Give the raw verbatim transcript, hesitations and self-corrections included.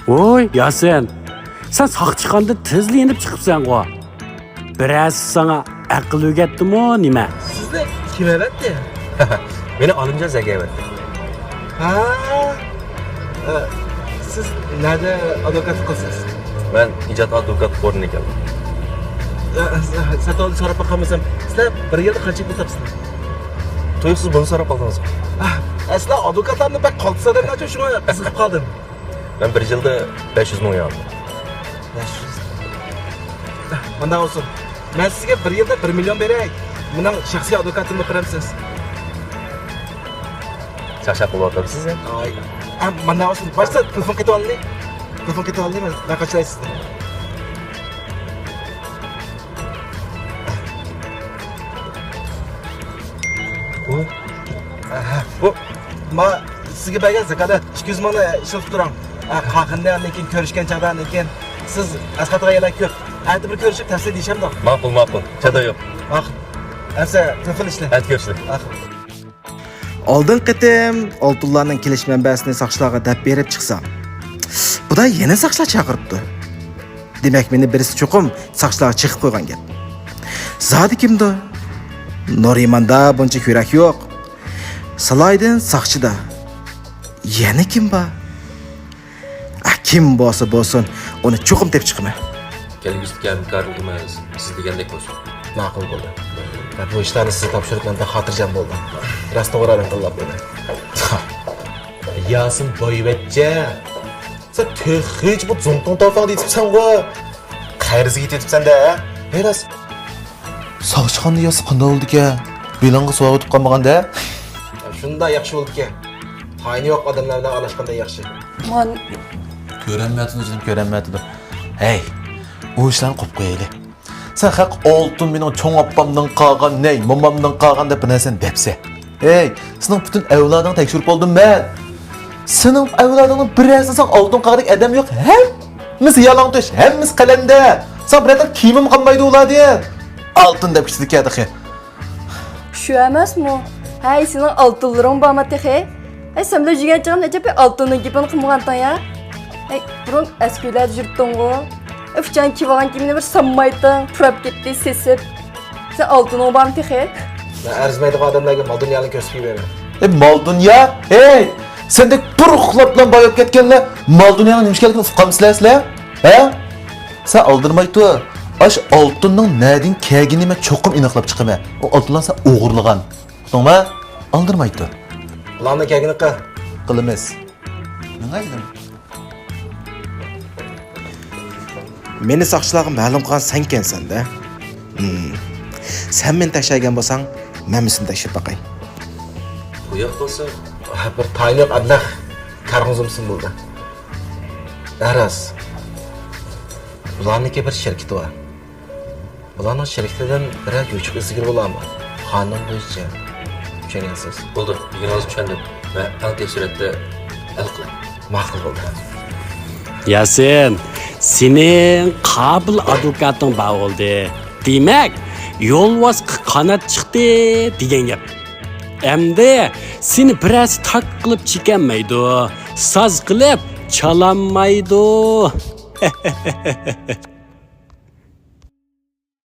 ۋوي ياسىن، سەن ساقچىخانىدىن تېزلا يېنىپ چىقىپسەنغۇ. بىرەرسى ساڭا ئەقىل ئۆگەتتىمۇ نېمە؟ سىزنى كىم ئەۋەتتى؟ مېنى ئالىمجان زەكى ئەۋەتتى. ھا. ئە، سىز نەدە ئادۋوكاتلىق قىلىسىز؟ مەن ئىجاد ئادۋوكاتلىق ئورنىدا ئىكەنمەن. ئە، سە-، سەتەۋلى سوراپ باقالمىسام، سىلەر بىر يىلدا قانچە پۇل تاپىسىلەر؟ تۇيۇقسىز بۇنى سوراپ قالدىڭىزغۇ. ئە، سىلەر ئادۋوكاتلارنى بەك قالتىس ئادەملەرچۇ، شۇڭا قىزىقىپ قالدىم. مەن بىر يىلدا بەش يۈز مىڭ يۈەن ئالىمەن. بەش يۈز. مۇنداق بولسۇن. مەن سىزگە بىر يىلدا بىر مىليون بېرەي. مېنىڭ شەخسىي ئادۋوكاتىم بولۇپ بېرەمسىز؟ چاقچاق قىلىۋاتامسىز يا؟ ئاي. ھە، مۇنداق بولسۇن. باشتا تېلېفون قېتىۋالدى. تېلېفون قېتىۋالدى، مەن، مەن قاچىلاي سىزدىن. بۇ، ئەھە، بۇ، ما، سىزگە بەرگەن زاكازات ئىككى يۈز مىڭنى ئىشلىتىپ تۇرۇڭ. ئە، قالغىنىنى ئاندىن كېيىن كۆرۈشكەن چاغدا ئاندىن كېيىن سىز ئەسقاتىدىغان يەرلەرگە كۆپ. ئەتە بىر كۆرۈشۈپ تەپسىلىي دېيىشەمدۇ؟ ماقۇل، ماقۇل. چادا يوق. ماقۇل. ئەمسە تېلېفون ئىشلە. ئەتە كۆرۈشىلى. ماقۇل. ئالدىنقى قېتىم ئالتۇنلارنىڭ كېلىش مەنبەسىنى ساقچىلارغا دەپ بېرىپ چىقسام، بۇدا يەنە ساقچىلار چاقىرىپتۇ. دېمەك، مېنى بىرسى چوقۇم ساقچىلارغا چېقىپ قويغان گەپ. زادى كىمدۇ؟ نۇرىماندا بۇنچە كۈرەك يوق. سالاھىدىن ساقچىدا. يەنە كىم بار؟ ئە، كىم بولسا بولسۇن، ئۇنى چوقۇم تېپىپ چىقىمەن. كەلگۈسىدىكى ھەمكارلىقىمىز سىز دېگەندەك بولسۇن. ماقۇل بولدى. مەن بۇ ئىشلارنى سىزگە تاپشۇرۇپ، مەن بەك خاتىرجەم بولدۇم. راستىنقى ئادەم تاللاپ بولدى. ياسىن بويۋەچچە. سەن تېخىچە بۇ زۇڭتۇڭ تاۋفاڭدا يېتىپسەنغۇ. قەرزگە يېتىپسەن-دە، ھە؟ ھەي راست. ساقچىخانىدا ياتسا قانداق بولىدىكەن؟ بېلىڭغا سوۋغا ئۆتۈپ قالمىغان-دە. شۇنداق ياخشى بولىدىكەن. تايىنى يوق ئادەملەر بىلەن ئارىلاشقاندەك ياخشى. مان. كۆرەلمەيۋاتىدۇ جېنىم، كۆرەلمەيۋاتىدۇ. ھەي، ئۇ ئىشلارنى قويۇپ قويايلى. سەن خەق ئالتۇن مېنىڭ چوڭ ئاپامدىن قالغان، نەي، مومامدىن قالغان دەپ بىر نەرسىنى دەپسەن. ھەي، سېنىڭ پۈتۈن ئەۋلادىڭنى تەكشۈرۈپ بولدۇم مەن. سېنىڭ ئەۋلادىڭنىڭ بىرەرسىدە ساڭا ئالتۇن قالغۇدەك ئادەم يوق. ھەممىسى يالاڭتۆش، ھەممىسى قەلەندەر. ساڭا بىرەر تال كىيىمىمۇ قالمايدۇ ئۇلاردىن. ئالتۇن دەپ كېتىدىكەن تېخى. شۇ ئەمەسمۇ؟ ھەي، سېنىڭ ئالتۇنلىرىڭ بارمۇ تېخى؟ ھەي، سەن بىلەن يۈرگەن چېغىم نەچچە پېتى ئالتۇننىڭ گېپىنى قىلمىغانتىڭ يا؟ ھەي، بۇرۇن ئەسكىلەردە يۈرتتۈڭغۇ؟ ئۇچان كىيىۋالغان كىيىمنى بىر سانمايتتىڭ، پۇراپ كەتتى، سېسىپ. سەن ئالتۇنۇڭ بارمۇ تېخى؟ مەن ئەرزىمەيدىغان ئادەملەرگە مال دۇنيانى كۆرسىتىپ يۈرمەيمەن. ھەي، مال دۇنيا؟ ھەي، سەندەك بىر ئۇخلاپلا باي بولۇپ كەتكەنلەر مال دۇنيانىڭ نېمە ئىكەنلىكىنى ئۇققانمۇسىلەر سىلەر؟ ھە؟ سەن ئالدىرىمايتۇ. ئاشۇ ئالتۇننىڭ نەدىن كەلگىنىنى مەن چوقۇم ئېنىقلاپ چىقىمەن. ئۇ ئالتۇنلارنى سەن ئوغرىلىغان. ئۇقتۇڭما؟ ئالدىرىمايتۇ. بۇلارنى كەلگىنى قىل. قىلىمىز. مېڭەيلىم. مېنى ساقچىلارغا مەلۇم قىلغان سەنكەنسەن-دە. ھىم. سەن مېنى تەكشۈرگەن بولساڭ، مەنمۇ سېنى تەكشۈرۈپ باقاي. بۇ ياق بولسا، بىر تايىنى يوق ئەبلەخ كارخانىسى بولدى. ئە، راست. بۇلارنىڭكى بىر شىركىتى بار. بۇلارنىڭ شىركىتىدىن بىرەر يوچۇق ئىزدىگىلى بولارمۇ؟ قانۇن بويىچە. چۈشەنگەنسىز. بولدى، دېگىنىڭىزنى چۈشەندىم. مەن ئەڭ تېز سۈرئەتتە ھەل قىلاي. ماقۇل بولدى. ياسىن، سېنىڭ قابىل ئادۋوكاتىڭ بار بولدى. دېمەك، يولۋاسقا قانات چىقتى دېگەن گەپ. ئەمدى سېنى بىرەرسى تاك قىلىپ چېكەلمەيدۇ، ساز قىلىپ چالالمايدۇ.